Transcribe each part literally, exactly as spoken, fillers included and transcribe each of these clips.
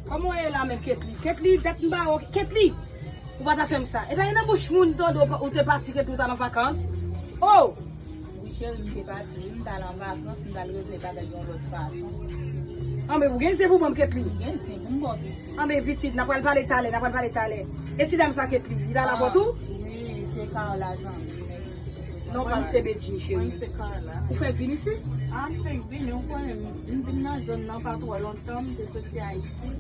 Kòman w ye la menm, Ketly? Ketly, dat m pa wè w, Ketly! Ou pa ta fè m sa. E pa gen nan bouch moun tande w pa- ou te pati, Ketly, ou t al an vakans. Oh! Wi, cheri, m te pati, wi, m t al an vakans, m t al regle bagay yon lòt fason. Anben, ou gen zen pou ban m, Ketly? M gen zen pou m ba w, pitit. Anben, pitit, n a pral pale talè, n a pral pale talè. E ti dam sa, Ketly, li la la tou? Wi, se Carla, zanmi m. Non pa m se Bedjine, cheri. Mwen se Carla. Ou fèk vin isit? A, m fèk vini, ou konnen, m, m vin nan zòn nan pa twò lontan, m te soti Ayiti.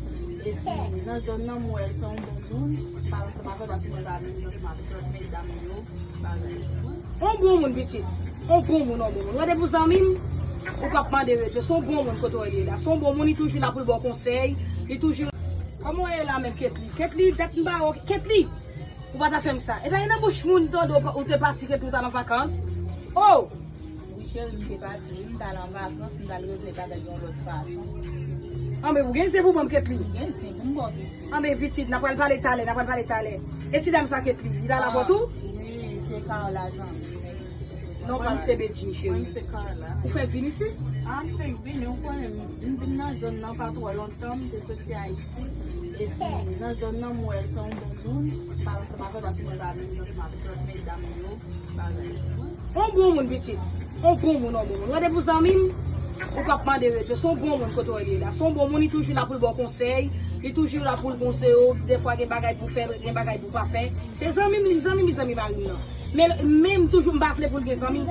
Epi, nan zòn nan, m wè l se yon bon moun, m pale ansanm avè l, paske mwen pa menm jan ansanm avèk lòt medam yo, bagay yo. On bon moun, pitit. On bon moun, on bon moun. Ou wè depi w zanmi m, ou p ap mande retire. Se on bon moun kote w ye la. Se on bon moun, li toujou la pou l ba w konsèy. Li toujou. Kòman w ye la menm, Ketly? Ketly, dat m pa wè w, Ketly! Ou pa ta fè m sa. E pa gen nan bouch moun tande w pa- ou te pati, Ketly, ou t al an vakans. Oh! Wi, cheri, m te pati, wi, m t al an vakans, m t al regle bagay yon lòt fason. Anben, ou gen zen pou ban m, Ketly? M gen zen pou m ba w, pitit. Anben, pitit, n a pral pale talè, n a pral pale talè. E ti dam sa, Ketly, li la la tou? Wi, se Carla, zanmi m. Non pa m se Bedjine, cheri. Mwen se Carla. Ou fèk vin isit? A, m fèk vini, ou konnen, m, m vin nan zòn nan pa twò lontan, m te soti Ayiti. Epi, nan zòn nan, m wè l se yon bon moun, m pale ansanm avè l, paske mwen pa menm jan ansanm avèk lòt medam yo, bagay yo. On bon moun, pitit. On bon moun, on bon moun. Ou wè depi w zanmi m, ou p ap mande retire. Se on bon moun kote w ye la. Se on bon moun, li toujou la pou l ba w konsèy. Li toujou la pou l konseye w. Defwa gen bagay pou fè, gen bagay pou pa fè. Se zanmi m, li zanmi m, li zanmi mari m nan. Men, men m toujou m pa vle pou l gen zanmi.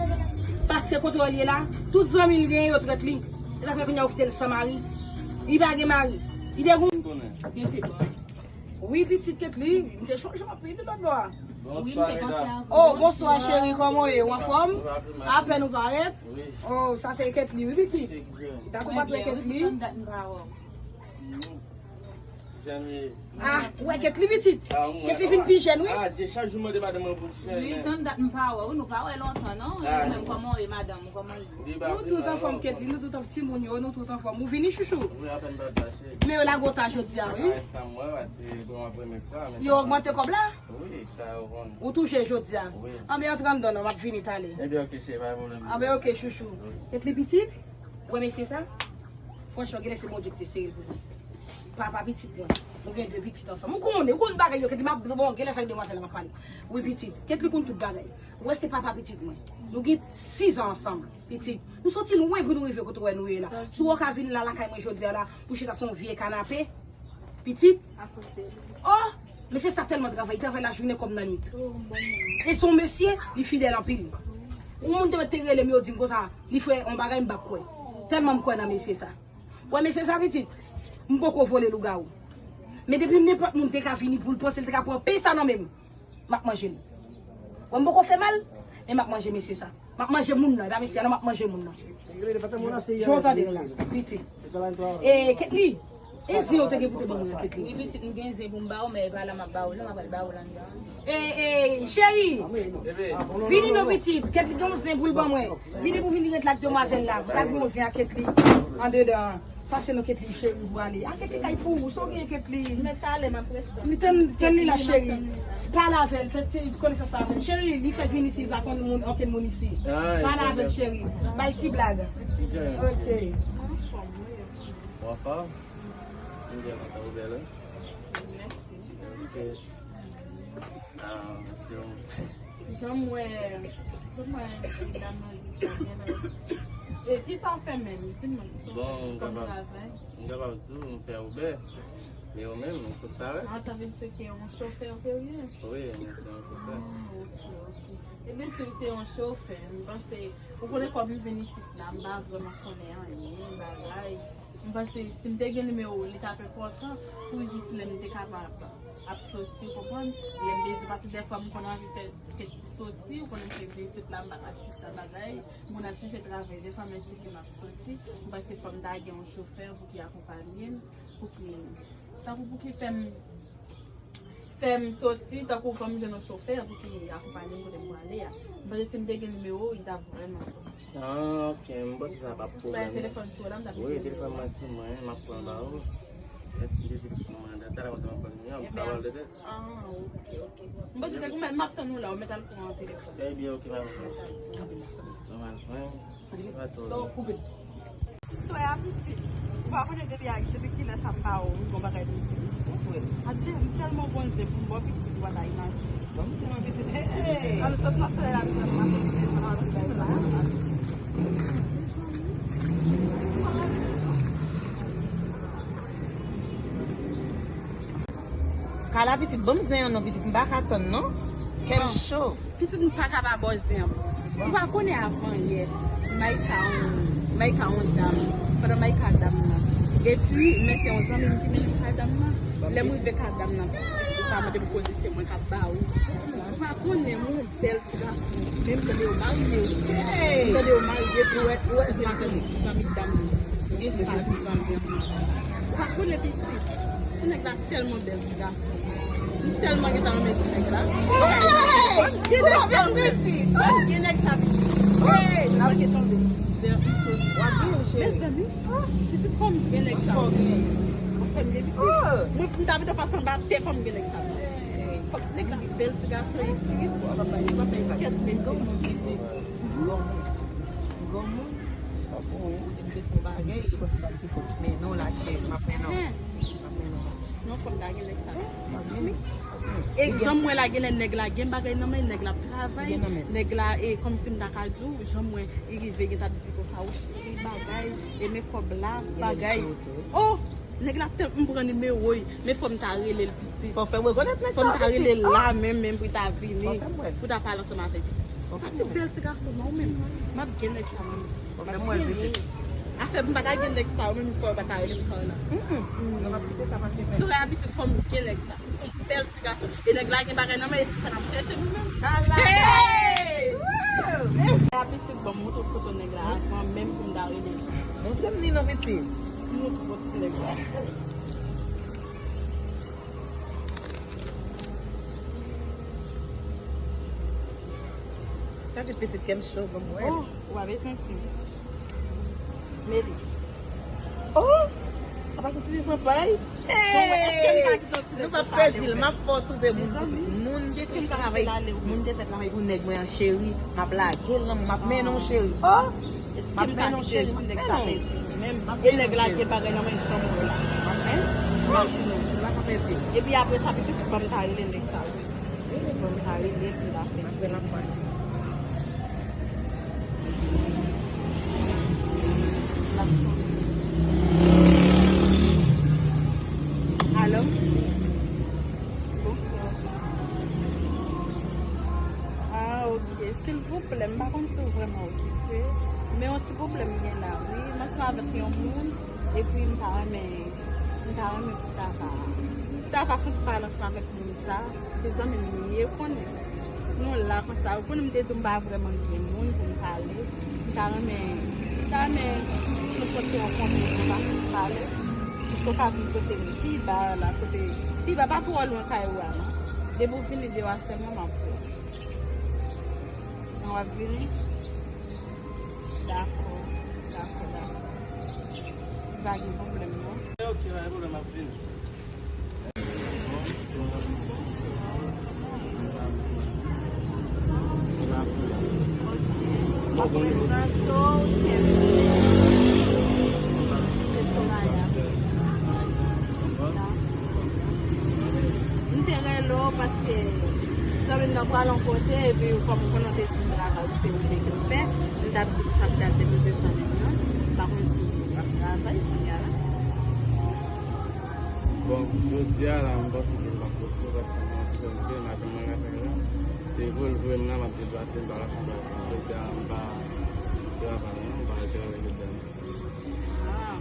Paske kote w ye la, tout zanmi l genyen yo trèt li. Se sa k fè kounye a ou kite l san mari. Li pa gen mari. Li te gon. Wi, pitit Ketly, m te chonje w anpil lòt bò a. Wi, m te panse a ou. Oh, bonswa, cheri, kòman w ye? Ou anfòm? Apèn ou parèt. Oh, sa se Ketly, wi, pitit. Dat ou pa t wè Ketly. Jan m ye. Ah, ou wè Ketly pitit. Ketly vin pi jèn, wi. Ah, je chak jou mande madanm mwen pou jèn. Wi, tann dat m pa wè, wi, nou pa wè lontan, non. Ou menm, kòman w ye, madanm ou, kòman l ye? Nou tout anfòm, Ketly, nou tout anfòm, timoun yo, nou tout anfòm. Ou vini, chouchou? Wi, apèn pa t mache. Men yo lage w ta jodi a, wi. Ah, sa m wè, paske bon, premye fwa, men yo ogmante kòb la? Wi, sa yo konn. Ou touche jodi a? Wi. Anben, antre anndan, non, m ap vini talè. Ebyen, oke, cheri, pa gen pwoblèm. Anben, oke, chouchou. Wi. Ketly pitit? Ou wè mesye sa? Franchman, genlè se Bondye ki te sere l pou mwen. Papa pitit mwen. Nou gen de pitit ansanm. Ou konnen, ou konn bagay yo, Ketly, m ap bon, genlè se ak demwazèl la m ap pale. Wi, pitit. Ketly konn tout bagay. Ou wè se papa pitit mwen. Nou gen sis an ansanm, pitit. Nou soti lwen pou nou rive kote w wè nou ye la. Si w ka vin la lakay mwen jodi a la, pou chita sou yon vye kanape, pitit. Oh, mesye sa tèlman travay, li travay lajounen kòm nan nwit. E se yon mesye, li fidèl anpil. Yon moun te mèt te rele m, yo di m konsa, li fè yon bagay m p ap kwè. Tèlman m kwè nan mesye sa. Wè mesye sa pitit, m poko vole lougawou. Men depi nenpòt moun te ka vini pou l panse l te ka pran pey sa nan men m, m ap manje l. Wè m poko fè mal, men m ap manje mesye sa. M ap manje moun nan, e pa mesye a non, m ap manje moun nan. Jan w tande m la, pitit. E Ketly, e zen w te gen pou te ban mwen an, Ketly. Wi, pitit, m gen zen pou m ba w, men e pa la m ap ba w, non, m ap al ba w l anndan. E, e, cheri, vini non, pitit. Ketly gen yon zen pou l ban mwen. Vini pou vini ret la ak demwazèl la. M pral gen yon zen ak Ketly andedan. Pase non, Ketly, cheri, pou ale. A, Ketly kay pou ou. Sa w gen, Ketly? Men talè, m ap rete. Tann, tann li la, cheri. Pale avè l, fè ti konesans avè l. Cheri, li fèk vin isi, li pa konn moun, okenn moun isi. Pale avè l, cheri. Bay ti blag. Ok. Ou anfòm? M byen kontan, ou bèl, wi. Mèsi. Ok. Ah, se yon... Jan m wè, jan m wè medam nan li sa gen nan... E kisa w fè menm? Di m non, kisa w fè kòm travay? Bon, m kapab, m kapab di w, m fè Uber. Men ou menm, ou sot parèt. Ah, sa vle di se ke yon chofè ke w ye? Wi, mwen se yon chofè. Ah, ok, ok. Ebyen, si w se yon chofè, m panse, ou konnen kòm m vin isit la, m pa vrèman konnen anyen, bagay. M panse si m te gen nimewo w, li t ap enpòtan pou jis lè m te kapab ap soti, w konprann? Lè m bezwen, paske dèfwa m konn anvi fè kèk ti soti, ou konnen m te vin isit la, m pa ka chita bagay, m konn al chèche travay, dèfwa m ensekir m ap soti, m panse fò m ta gen yon chofè pou ki akonpanye m, pou ki, tankou pou ki fè m fè m soti, tankou fò m jwenn yon chofè pou ki akonpanye m kote m prale a. M panse si m te gen nimewo w, li t ap vrèman bon. Ah, ok, m panse sa p ap pwoblèm. Bay telefòn sou w la, m t ap... Wi, telefòn mwen sou mwen, m ap pran ba ou. Epi depi mwen nan data la, konsa m ap pran nimewo w, m ka ba w dèdè. Ah, ok, ok. M panse te goumen, m ap tann ou la, ou mèt al pran telefòn. Ebyen, ok, pa gen pwoblèm. Nòmal, wi. Swè a pitit. Ou pa konnen depi a, depi kilè sa m pa wè w, m gon bagay. Che, m tèlman bon zen pou m ba w pitit, ou pa ta imajine. Ban m zen an pitit. Hey, hey. An nou sot nan solèy la, nou pral mache pitit nan pitit la. Kala pitit, ban m zen an non, pitit, m pa ka tann non. Kè m cho. Pitit, m pa ka pa ba w zen an, pitit. Ou pa konnen avan yè, Maïka on, Maïka on dam, pandan Maïka dam nan. Epi, men se yon zanmi m ki mennen m kay dam nan. Lè m rive kay dam nan, pitit, ou pa mande m koze, se mwen k ap ba ou. Ou pa konnen, m yon bèl ti gason. Men m tande yo marye wi. M tande yo marye tou. Ou wè, ou wè, se zanmi, zanmi dam nan. Ou gen se zanmi ansanm. Ou pa konnen pitit. Ti nèg la tèlman bèl ti gason. M tèlman gentan renmen ti nèg la. Hey! Fòm gen nèg sa pitit. Fòm gen nèg sa pitit. Hey! N ap gen tonbe. Mizè, m sot. W ap gen cheri. Mezanmi, pitit fòm gen nèg sa. Fòm gen. Fòm gen pitit. Mwen, m ta vin pase anba tè fòm gen nèg sa. Fòk nèg la bèl ti gason epi, w ap bay, w ap bay pakèt mesye. Granmoun, granmoun, granmoun. Pa bon, wi. M te fè yon bagay, e panse pa m te fòk mennen w la, cheri, m ap mennen w. M ap mennen w. Non, fò m ta gen nèg sa. Mezanmi. E jan m wè la, genlè nèg la gen bagay nan men, nèg la ap travay, nèg la, e kòmsi m ta ka di w, jan m wè, li rive, gentan ap di konsa, o cheri, bagay, e men kòb la, bagay. Oh! Nèg la tann m pran nimewo l, men fò m ta rele l pitit. Fò fè m rekonèt nèg sa pitit. Fò m ta rele l la menm, menm pou l ta vini, pou ta pale ansanm avèk pitit. Pitit bèl ti gason, men ou menm, m ap gen nèg sa menm. Fò fè m wè l pitit. Afè m pa ta gen nèg sa, ou menm fò yo pa ta rele m Carla. Mm. Yo p ap kite sa pase menm. Soraya pitit fò m gen nèg sa. Pitit se yon bèl ti gason. E nèg la gen bagay nan men, e se sa n ap chèche nou menm. Ala! Hey! Woo! Pitit, ban m montre w foto nèg la avan menm pou m ta rele l. Montre m li non pitit. Montre w ti nèg la. Sa fè pitit kè m cho, ban m wè l. Oh, ou pa bezwen di. Meli. Oh! Apa soti li san pay? Hey! Nou p ap pèdi l, m ap fè w twouve moun pou ti moun te fè travay, moun te fè travay pou nèg mwen an cheri, m ap lage l nan men w, m ap mennen w cheri. Oh! M ap mennen w cheri, m ap mennen w. E nèg la gen bagay nan men, janm wè la. M ap mennen w. Imajine w. Ou pa ka pèdi l. Epi apre sa, pitit, ban m ta rele nèg sa. Wi, ban m ta rele l pou l ta fè. Apre l ap fè. Alo? Bonswa. Ah, ok. Silvouplè, m pa konn si w vrèman okipe, men yon ti pwoblèm m gen la, wi. M ansanm avèk yon moun, epi m ta renmen, m ta renmen pou ta ka, pou ta ka fè yon ti pale ansanm avèk moun sa. Se zanmi m li ye, ou konnen. Nou la konsa, ou konnen m te di w m pa vrèman gen moun pou m pale. M ta renmen, m ta renmen nou fè yon ti rankontre pou nou ka fè yon ti pale. Piske w ka vin kote m pi ba la, kote pi ba pa twò lwen kay ou a non. Depi w vini deyò a sèlman m ap wè w. Nan w ap vini? Dakò, dakò, dakò. Pa gen pwoblèm non. Ok, pa gen pwoblèm, m ap vini. M ap prezante w, se Soraya. M te rele w paske zanmi m nan pral yon kote, epi kòm ou konnen w te di m travay se ou te vin fè, m t ap di w sa m t al depoze zanmi m nan. M pa konn si w ap travay kounye a la. Bon, jodi a la, m panse ke m p ap posib paske m gen anpil zanmi m, m ap vin nan lakay la. Se vre l voye m la, m ap deplase, m pa ka sanble avè l. Jodi a, m pa travay non, m pa al travay jodi a non. Ah,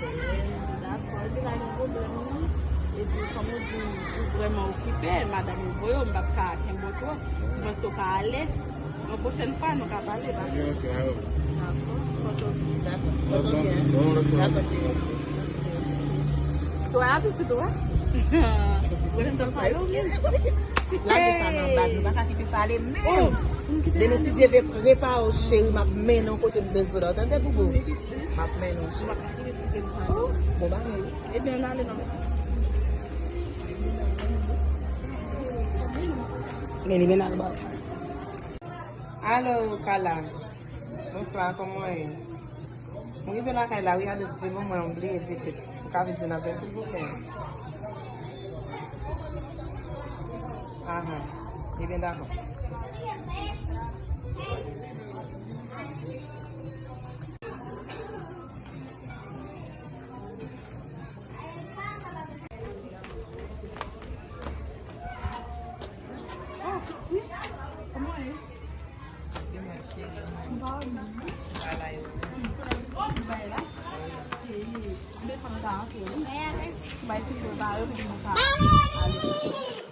pwoblèm. Dakò, epi pa gen pwoblèm non. Epi, kòm ou di, ou vrèman okipe, madanm ou voye w, m p ap ka kenbe w twòp. M panse w ka ale. Yon pwochèn fwa, nou ka pale, pa gen. Ok, ok, alò. Dakò, kòte w, dakò. Kòte w gen. Bon, bon, bon, dakò, cheri. Sou a pitit ou, wè? Wè, sa pale w menm. Lage sa nan bag, nou pa ka kite sa ale menm. Oh, m kite l ale. Demen si Dye vle, prepare w, cheri, m ap mennen w kote m bezwen w la. Tande, boubou? M ap mennen w, cheri. Bon bagay. Ebyen, ann ale non. Men li vin al ba. Alo, Kala. Bonswa, kòman w ye? M rive lakay la, wi, ade sou ban mwen yon bliye pitit. Ou ka vin jwenn avè l, silvouplè? Ahan. Ebyen, dakò. Oh, pitit. Kòman w ye? Yo, ma chérie. M pa wè moun. Ala yo. Oh, Dubai la? Wi. Ok. M te fann ta antre, wi. Bay ti prepare pou nou ka ale.